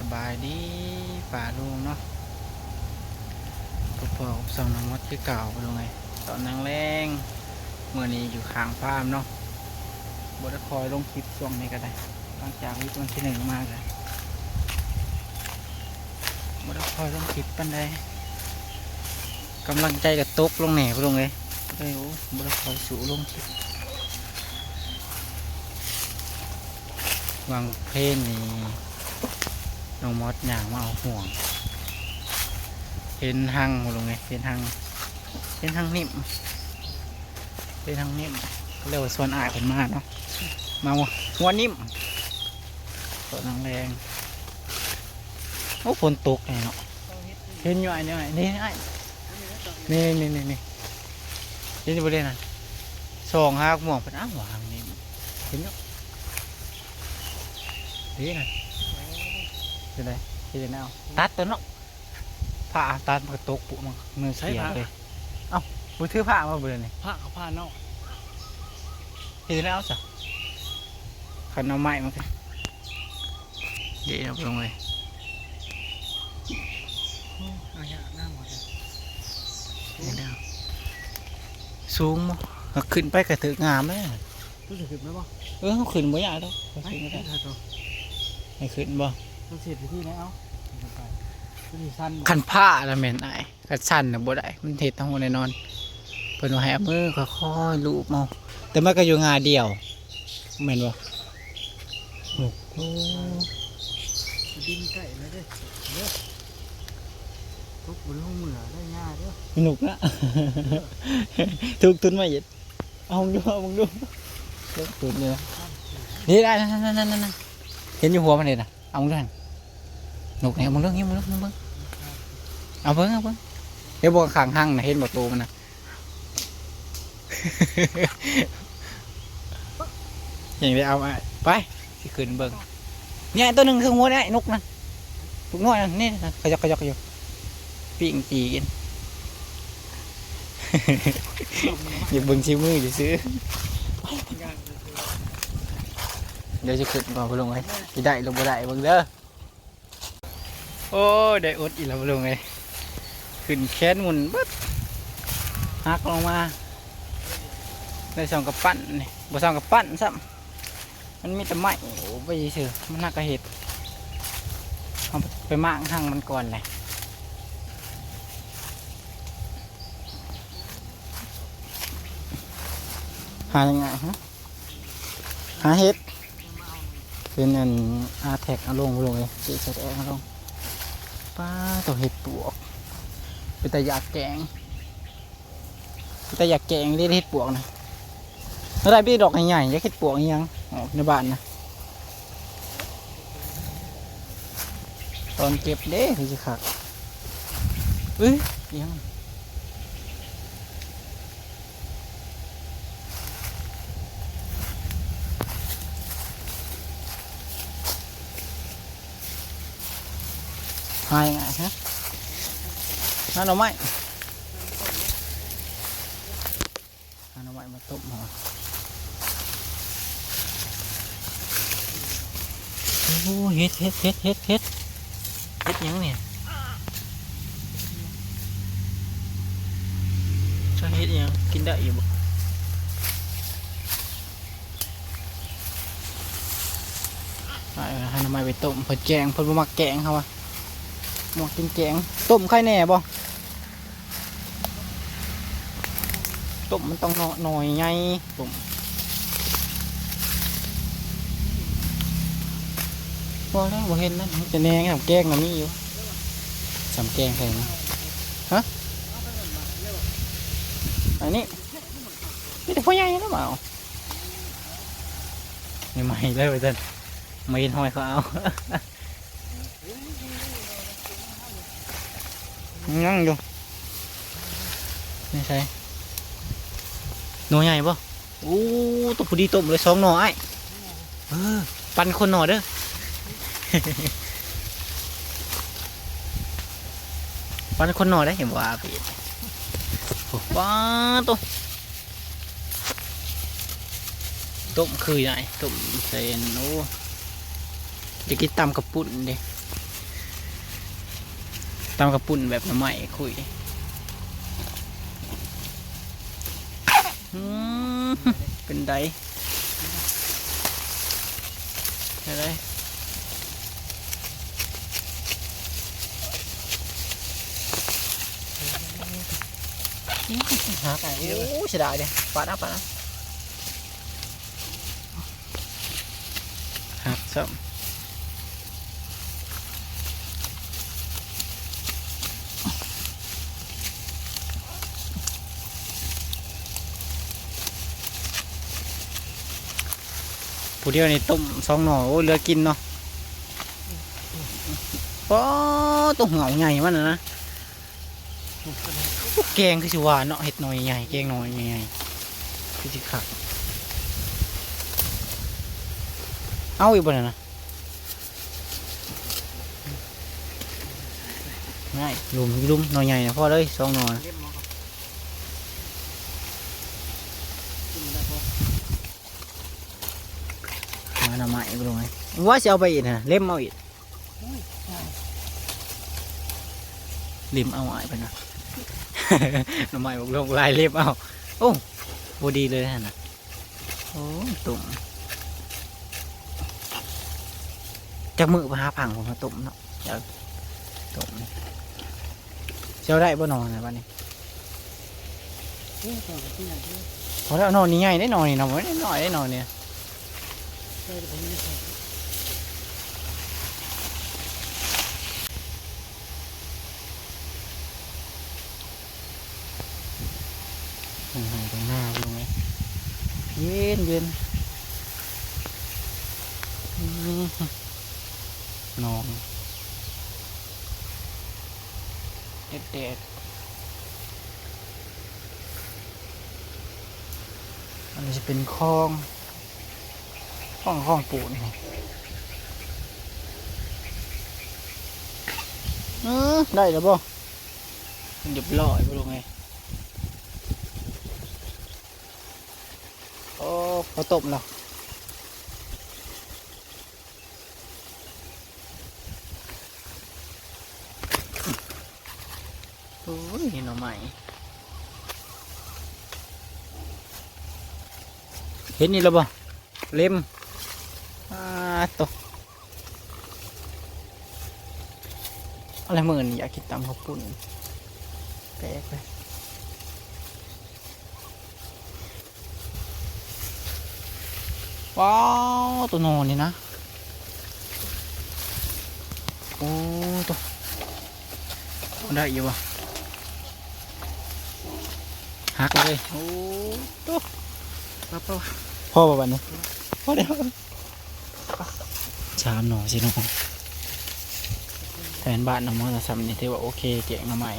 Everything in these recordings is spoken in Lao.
ສະບາຍດີປ້າລຸງເນາະ ພົບພໍ້ກັບຊ່ອງນ້ອງມອດຄືເກົ່າ ປ້າລຸງເອີຍ. ຕອນແລງໆ ມື້ນີ້ຢູ່ຂ້າງຟາມເນາະ ບໍ່ໄດ້ຄ່ອຍລົງຄລິບຊ່ວງນີ້ກໍໄດ້ ຫຼັງຈາກວິດວັນທີໜຶ່ງມາກໍບໍ່ໄດ້ຄ່ອຍລົງຄລິບປານໃດ ກຳລັງໃຈກໍຕົກລົງແດ່ ປ້າລຸງເອີຍ ກໍເລີຍ ໂອ້ ບໍ່ໄດ້ຄ່ອຍສູ້ລົງຄລິບ. ຫວ່າງເພນນີ້ ນ້ອງມອດຍ່າງມາເອົາຫ່ວງ ເຫັນຮັງ ປ້າລຸງເອີຍ ເຫັນຮັງ ເຫັນຮັງໜິ້ມ ເຫັນຮັງໜິ້ມ ກໍເລີຍວ່າຊວນອ້າຍເພິ່ນມາເນາະ ມາຫົວໜິ້ມ ຕອນແລງໆ. ໂອ້ ຝົນຕົກແນ່ເນາະ ເຫັນຢູ່ອ້າຍ ນີ້ອ້າຍ ນີ້ໆໆ ເຫັນຢູ່ບໍ່ເດ້ນະ ສ່ອງຫາໝ່ວງເພິ່ນ ອ້າວ ຫວ່າງນີ້ເຫັນຢູ່ ນີ້ນະ ເປັນໃດ ເຮັດຈັ່ງໃດເອົາ ຕັດຕົວເນາະ ຜ້າຕັດມັນກໍຕົກປຸມັນເໜືອສຽເລີຍ. ເອົ້າ ບໍ່ຖືຜ້າມາບໍ່ເລີຍນີ້ ຜ້າກໍຜ້າເນາະ ເຮັດຈັ່ງໃດເອົາຊະ ຄັນເອົາໄມ້ມັນກໍ ເດ ເອົາລົງເລີຍ ໂອ້ ເອົາຍາກນຳ ສູງບໍ່ ຫາກຂຶ້ນໄປກໍຖືກງາມເດ້ ຄືຊິຂຶ້ນໄປບໍ່ ເອີ ເຮົາຂຶ້ນບໍ່ຍາກດອກ ເຮົາຂຶ້ນໄປ ໃຫ້ຂຶ້ນບໍ່ ຕ້ອງເຮັດພິທີແລ້ວ ຂຶ້ນໄປ ຄືຊິຊັນບໍ່ ຄັນພ້າລະແມ່ນອ້າຍ ຄັນຊັນນະບໍ່ໄດ້ ມັນເຮັດເຮົາແນ່ນອນ ເພິ່ນວ່າໃຫ້ເອົາມືຄ່ອຍໆລູບເອົາ ແຕ່ມັນກໍຢູ່ງາດຽວ ແມ່ນບໍ່? ໂອ້ ໂອ້ ດິນໃກ້ແລ້ວເດ້ ເດີ ຕົກບໍ່ລົງເມືອໄດ້ຍາເດີ ໜຸກນະ ທຸກທຸນມາເຮັດ ເອົາເບິ່ງດູ ເອົາເບິ່ງດູ ທຸກທຸນເລີຍ ນີ້ ນັ້ນໆໆ ເຫັນຢູ່ຫົວມັນເດນະ ເອົາເບິ່ງດູຫັ້ນ ນົກນີ້ ເອົາເບິ່ງດູ ເອົາເບິ່ງດູ ເອົາເບິ່ງ ເອົາເບິ່ງ ເຫັນບໍ່ ຂ້າງຮັງນະ ເຫັນບໍ່ໂຕມັນນະ? ຍັງໄດ້ເອົາ ໄປ ຊິຂຶ້ນເບິ່ງ ນີ້ ໂຕໜຶ່ງເທິງຫົວນີ້ ນົກນັ້ນ ນົກນ້ອຍນັ້ນ ນີ້ ຂະຫຍອກຂະຫຍອກຢູ່ ປີ້ງຕີກິນ ຢາກເບິ່ງຊິມືຊື່ໆ ດຽວຊິຂຶ້ນກ່ອນ ພໍ່ລຸງເອີຍ ຊິໄດ້ຫຼືບໍ່ໄດ້ເບິ່ງເດີ. ໂອ້ຍ ໄດ້ອົດອີກແລ້ວ ລຸງເອີຍ ຂຶ້ນແຂນໝຸ່ນເບິດ ຫັກລົງມາ ໄດ້ສອງກຳປັ້ນນີ້ ບໍ່ສອງກຳປັ້ນຊ້ຳ ມັນມີແຕ່ໄມ້ ໂອ້ ໄວ້ຊື່ໆ ມັນຫາກະເຮັດ ເຮົາໄປມ້າງຮັງມັນກ່ອນແຫຼະ ຫາຍັງໄງຮະ? ຫາເຫັດ ເປັນອັນ ອາແທັກ ເອົາລົງ ເອົາລົງເລີຍ ເຈັດເຈັດ ເອົາລົງ ປາດ ໂຕເຫັດປວກ ເປັນຕາຢາກແກງ ເປັນຕາຢາກແກງເດ້ເຫັດປວກນະ ເຮົາໄດ້ມີແຕ່ດອກໃຫຍ່ໆ ຢາກເຫັດປວກອີ່ຫຍັງ ອອກໃນບ້ານນະ ຕອນເກັບເດ້ຄືຊິຄັກ ເອີຍ ອີ່ຫຍັງ ຫາຍັງໄງຮະ? ຫາໜໍ່ໄມ້ ຫາໜໍ່ໄມ້ມາຕົ້ມເອົາ ໂອ້ ເຫັດ ເຫັດ ເຫັດ ເຫັດ ເຫັດ ເຫັດຫຍັງນີ້? ຈັກເຫັດອີ່ຫຍັງ ກິນໄດ້ຢູ່ບໍ່? ຫາໜໍ່ໄມ້ໄປຕົ້ມ ເພິ່ນແກງ ເພິ່ນບໍ່ມັກແກງ ເຮົາວ່າ ບໍ່ມັກກິນແກງ ຕົ້ມໄຄແນ່ບໍ່? ຕົ້ມມັນຕ້ອງໜໍ່ ໜໍ່ໃຫຍ່ ຕົ້ມ ບໍ່ແລ້ວ ບໍ່ເຫັນນັ້ນ ມີແຕ່ແໜງ ສຳແກງນະມີຢູ່ ສຳແກງໃສ່ນະ ຮະ? ອັນນີ້ ມີແຕ່ພໍ່ໃຫຍ່ນະມາເອົາ ໃໝ່ໆເລີຍວ່າຊັ້ນ ມາເຫັນຫ້ອຍເຂົາເອົາ. ຍັງຢູ່ ນີ້ໃສ ໜໍ່ໃຫຍ່ບໍ່? ໂອ້ ໂຕພໍດີຕົ້ມເລີຍ ສອງໜໍ່ອ້າຍ ເອີ ປັນຄົນໜໍ່ເດີ ປັນຄົນໜໍ່ໄດ້ ເຫັນບໍ່ວ່າ ໂອ້ ປາດໂຕ ຕົ້ມຄືໃຫຍ່ ຕົ້ມໃສ່ອັນ ໂອ້ ຢາກກິນຕຳເຂົ້າປຸ້ນເດ້ ຕຳເຂົ້າປຸ້ນແບບໜໍ່ໄມ້ຄຸຍ. ອືມ ເປັນໃດ? ເປັນໃດ? ຫັກ. ໂອ້ ເສຍດາຍເດ້. ປາດເອົາ ປາດເອົາ. ຫັກຊ້ຳ. ຜູ້ດຽວນີ້ຕົ້ມສອງໜໍ່ ໂອ້ຍ ເຫຼືອກິນເນາະ. ປາດ ໂຕເຫື່ອວໃຫຍ່ມັນນະ. ແກງຄືຊິຫວານເນາະ ເຮັດໜໍ່ໃຫຍ່ໆ ແກງໜໍ່ໃຫຍ່ໆ ຄືຊິຄັກ. ເອົາອີກບໍ່ນັ້ນນະ? ໄດ້ ຫຼຸມ ຫຼຸມ ໜໍ່ໃຫຍ່ນະ ພໍເລີຍ ສອງໜໍ່ນະ. ມາໜໍ່ໄມ້ອີກ ບໍ່ລົງເລີຍ ວ່າຊິເອົາໄປອີກນະ ເລັມເອົາອີກ. ເລັມເອົາ ອ້າຍເພິ່ນວ່າ ໜໍ່ໄມ້ບໍ່ລົງຫຼາຍ ເລັມເອົາ. ໂອ້ ບໍ່ດີເລີຍຫັ້ນນະ. ໂອ້ ຕົ້ມ ຈັກມື້ໄປຫາພັງພຸ້ນມາຕົ້ມເນາະ. ເອົາ ຕົ້ມ ເຈົ້າໄດ້ບໍ່ໜໍ່ນະບັດນີ້? ໂອ້ຍ ພໍແລ້ວ ໜໍ່ນີ້ໃຫຍ່ເດ້ ໜໍ່ນີ້ນະ ບໍ່ໄດ້ນ້ອຍເດ້ ໜໍ່ນີ້. ເບິ່ງໄຮ່ເບິ່ງນາ ພີ່ນ້ອງເອີຍ ເຢັນໆ. ອືມ ໜອງແດດໆ. ອັນນີ້ຊິເປັນຄອງ ຄອງ ຄອງປູນ. ອືມ ໄດ້ແລ້ວບໍ່? ມັນຮຽບຮ້ອຍບໍ່ ລຸງເອີຍ? ໂອ້ ເຂົ້າຕົ້ມແລ້ວ. ໂອ້ຍ ໜໍ່ໄມ້ ເຫັນນີ້ແລ້ວບໍ່? ເລັມ ອາໂຕ ອະໄລມື້ນີ້ຢາກກິນຕຳເຂົ້າປຸ້ນ ແປກເລີຍ. ວ້າວ ໂຕໜໍ່ນີ້ນະ ໂອ້ ໂຕ ໄດ້ຢູ່ບໍ່? ຫັກເລີຍ ໂອ້ ໂຕ ພໍບໍ່ບັດນີ້? ພໍແລ້ວ ສາມໜໍ່ສີ່ໜໍ່ ແຖວບ້ານເຮົາມາສ່ຳນີ້ຖືວ່າໂອເຄ ແກງໜໍ່ໄມ້.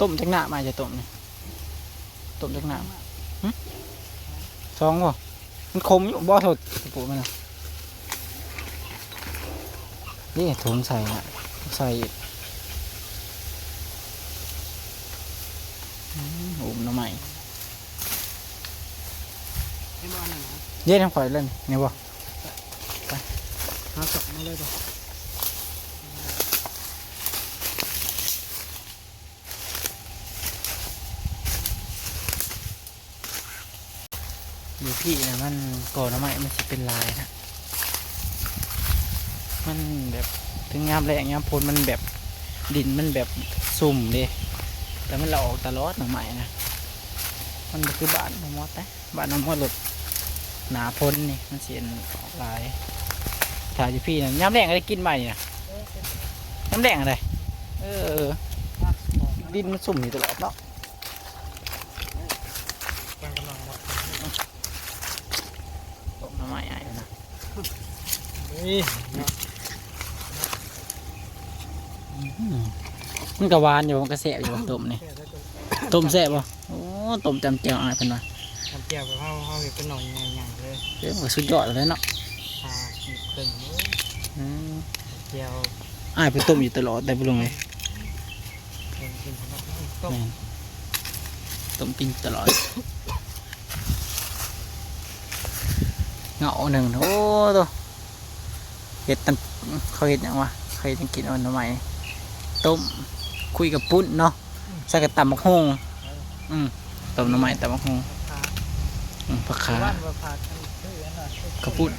ຕົ້ມຈັກນ້ຳ ອ້າຍຈະຕົ້ມນີ້ ຕົ້ມຈັກນ້ຳ? ຫຶ ສອງບໍ່? ມັນຂົມຢູ່ບໍ່? ໂທດ ປູມັນນະ ນີ້ຖົງໃສ່ນະ ໃສ່ອີກ ອືມ ໂອ້ ໜໍ່ໄມ້ ເຮັດບໍ່ອັນນັ້ນນະ ເຮັດນຳຂ້ອຍເລີຍນີ້ ນີ້ບໍ່? ໄປ ຫາສັບມາເລີຍເດີ. ຢູ່ພີ້ນະ ມັນກໍໜໍ່ໄມ້ມັນຊິເປັນຫຼາຍນະ ມັນແບບເຖິງຍາມແລ້ງຍາມຝົນມັນແບບ ດິນມັນແບບຊຸ່ມເດ້ ແຕ່ມັນລະອອກຕະຫຼອດໜໍ່ໄມ້ນະ ມັນບໍ່ຄືບ້ານນ້ອງມອດເດ້. ບ້ານນ້ອງມອດໂລດ ໜ້າຝົນນີ້ມັນຊິອັນອອກຫຼາຍ ຖ້າຢູ່ພີ້ນະ ຍາມແລ້ງກໍໄດ້ກິນໃໝ່ນີ້ນະ ຍາມແລ້ງຫັ້ນໃດ ເອີ ດິນມັນຊຸ່ມຢູ່ຕະຫຼອດເນາະ ຕົ້ມໜໍ່ໄມ້ອ້າຍນະ ນີ້ເນາະ ອືມ ມັນກໍຫວານຢູ່ ມັນກໍແຊບຢູ່ ຕົ້ມນີ້ ຕົ້ມແຊບບໍ່? ໂອ້ ຕົ້ມຈຳແຈ່ວອ້າຍເພິ່ນວ່າ ຈຳແຈ່ວແບບເຮົາ ເຮົາເຮັດເປັນໜໍ່ໃຫຍ່ໆເລີຍ ເອີ ມັນກໍສຸດຍອດແລ້ວເນາະ ຫາກິນເຄິ່ງເລີຍ ອືມ ແຈ່ວ ອ້າຍເພິ່ນຕົ້ມຢູ່ຕະຫຼອດໄດ໋ ບໍ່ລຸງເອີຍ ເພິ່ນກິນເນາະ ຕົ້ມ ແມ່ນ ຕົ້ມກິນຕະຫຼອດ. ເອົາໜຶ່ງ ໂອ້ໂຕ ເຮັດນຳ ເຂົາເຮັດຫຍັງວະ? ເຂົາເຮັດຫຍັງກິນວະ? ໜໍ່ໄມ້ຕົ້ມ ຄຸຍກະປຸ້ນເນາະ ໃສ່ກະຕຳບັກຫຸ່ງ ອືມ ຕົ້ມໜໍ່ໄມ້ຕຳບັກຫຸ່ງ ອືມ ຜັກຂາ ກະປຸ້ນ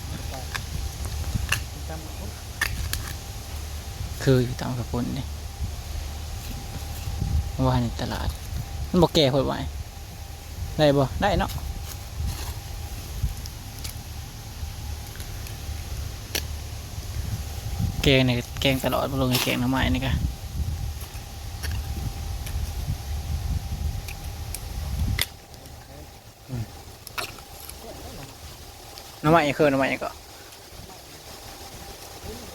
ຄືຢູ່ຕຳກະປຸ້ນນີ້ ວ່າໃນຕະຫຼາດ ມັນບໍ່ແກ່ໂພດຫວາ? ໄດ້ບໍ່? ໄດ້ເນາະ ແກງນີ້ແກງຕະຫຼອດ ບໍ່ລົງໃຫ້ແກງໜໍ່ໄມ້ນີ້ກະ ອືມ ໜໍ່ໄມ້ຄືໜໍ່ໄມ້ຫຍັງເກາະ?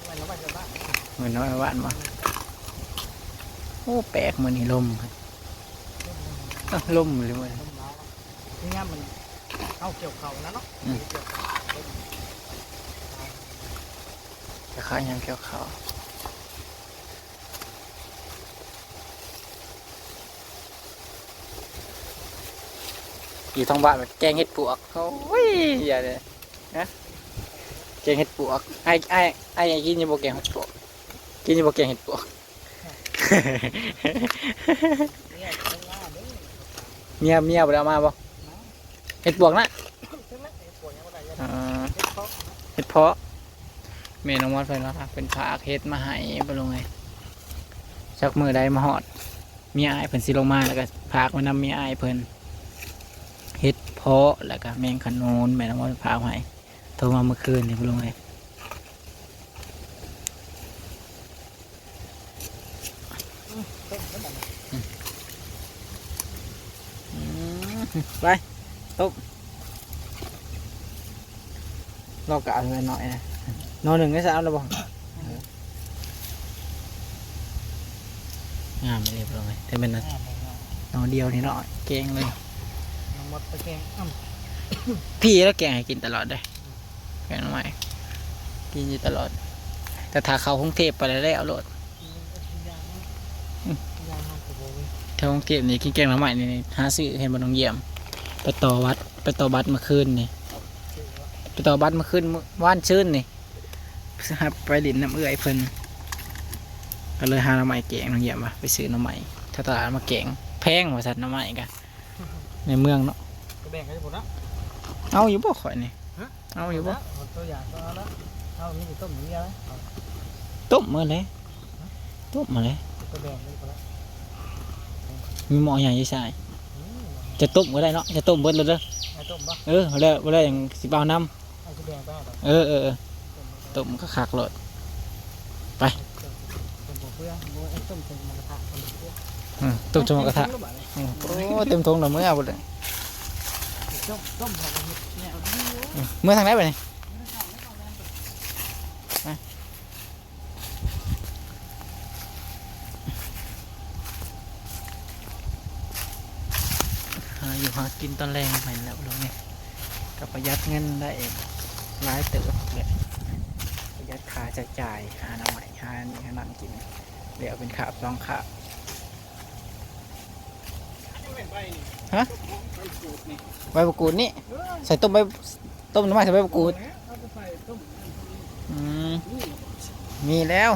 ເອີ ໜໍ່ໄມ້ບ້ານ ເອີ ໜໍ່ໄມ້ບ້ານບໍ່? ໂອ້ ແປກ ມື້ນີ້ລົມ ເອີ ລົມເລີຍມື້ນີ້ ລົມຫຼາຍ ຍາມມັນເຮົາກ່ຽວເຂົ້ານະເນາະ ອືມ ກ່ຽວເຂົ້າ ຄ້າຍໆຍາມກ່ຽວເຂົ້າ. ຢູ່ທາງບ້ານແກງເຫັດປວກ ໂອ້ຍ ຢ່າເລີຍ ຮະ ແກງເຫັດປວກ ອ້າຍ ອ້າຍ ອ້າຍກິນຢູ່ບໍ່ແກງເຫັດປວກ? ກິນຢູ່ບໍ່ແກງເຫັດປວກ? ເມຍ ເມຍບໍ່ໄດ້ເອົາມາບໍ່? ເຫັດປວກນະ ເອີ ເຫັດເຜາະ ແມ່ນ້ອງມອດເພິ່ນວ່າເພິ່ນຝາກເຫັດມາໃຫ້ ບໍ່ລົງເອີຍ ຈັກມື້ໃດມາຮອດ ເມຍອ້າຍເພິ່ນຊິລົງມາ ແລ້ວກໍຝາກໄວ້ນຳເມຍອ້າຍເພິ່ນ ເຫັດເຜາະ ແລ້ວກໍແມງຂະໂໜນ ແມ່ນ້ອງມອດເພິ່ນຝາກໃຫ້ ໂທມາເມື່ອຄືນນີ້ ບໍ່ລົງເອີຍ. ອືມ ອືມ ໄປ ຕົ້ມ ລອກກະເອົາໜ້ອຍນະ ໜໍ່ໜຶ່ງໄດ້ຊະ ເອົາແລ້ວບໍ່? ງາມອີ່ຫຼີ ພີ່ນ້ອງເອີຍ ແຕ່ແມ່ນໜໍ່ດຽວນີ້ເນາະ ແກງເລີຍ ນ້ອງມອດໄປແກງ ພີ່ລະແກງໃຫ້ກິນຕະຫຼອດເດ້. ແກງໜໍ່ໄມ້ ກິນຢູ່ຕະຫຼອດ ແຕ່ຖ້າເຂົ້າກຸງເທບໄປແລ້ວ ແລ້ວໂລດ ອືມ ແຖວກຸງເທບນີ້ກິນແກງໜໍ່ໄມ້ນີ້ ຫາຊື້ເຫັນບໍ່ ນ້ອງຢ້ຽມ ໄປຕໍ່ວັດ ໄປຕໍ່ບັດມື້ຄືນນີ້ ໄປຕໍ່ບັດມື້ຄືນ ມື້ວານຊືນນີ້ ໄປຫຼິ້ນນຳເອື້ອຍເພິ່ນ ກໍເລີຍຫາໜໍ່ໄມ້ແກງ ນ້ອງຢ້ຽມວ່າໄປຊື້ໜໍ່ໄມ້ແຖວຕະຫຼາດມາແກງ ແພງວ່າຊັ້ນ ໜໍ່ໄມ້ກະ ໃນເມືອງເນາະ ໄປແບ່ງກັນຢູ່ພຸ້ນນະ ເອົາຢູ່ບໍ່ຂ້ອຍນີ້? ຮະ? ເອົາຢູ່ບໍ່? ເອົາແລ້ວ ຕົວຢ່າງກໍເອົາແລ້ວ ເອົາມີແຕ່ຕົ້ມຢ່າງດຽວເລີຍ ຕົ້ມໝົດແຫຼະ ຮະ? ຕົ້ມໝົດແຫຼະ ໄປແບ່ງກັນຢູ່ພຸ້ນລະ ມີໝໍ້ໃຫຍ່ຢູ່ຊາຍ ອືມ ຈະຕົ້ມກໍໄດ້ເນາະ ຈະຕົ້ມເບິດໂລດເດີ ໃຫ້ຕົ້ມບໍ່? ເອີ ແລ້ວ ແລ້ວຈັ່ງຊິໄປເອົານຳ ເອົາຊິແບ່ງໄປໃຫ້ບໍ່? ເອີ ເອີ ເອີ ຕົ້ມ ຕົ້ມຄັກໆໂລດ ໄປ ຕົ້ມບໍ່ເປືອ ບໍ່ ເອົາຕົ້ມໃສ່ໝໍ້ກະທະ ອືມ ຕົ້ມໃສ່ໝໍ້ກະທະ ເຕັມຖົງແລ້ວບາດນີ້ ອືມ ໂອ້ ເຕັມຖົງແລ້ວ ເມືອພຸ້ນແຫຼະ ຕົ້ມ ຕົ້ມແລ້ວກໍເຮັດແນວນີ້ ອືມ ເມືອທາງໃດບາດນີ້? ຫາຢູ່ຫາກິນຕອນແລງແມ່ນແລ້ວ ພີ່ນ້ອງເອີຍ ກໍປະຢັດເງິນໄດ້ຫຼາຍເຕີບແຫຼະ ປະຢັດຄ່າໃຊ້ຈ່າຍ ຫາໜໍ່ໄມ້ ຫານີ້ຫານັ້ນກິນ ແລ້ວເປັນຄາບສອງຄາບ ຮະ? ໃບມະກຣູດນີ້ ໃສ່ຕົ້ມໃບ ຕົ້ມໜໍ່ໄມ້ໃສ່ໃບມະກຣູດ ອືມ ມີແລ້ວ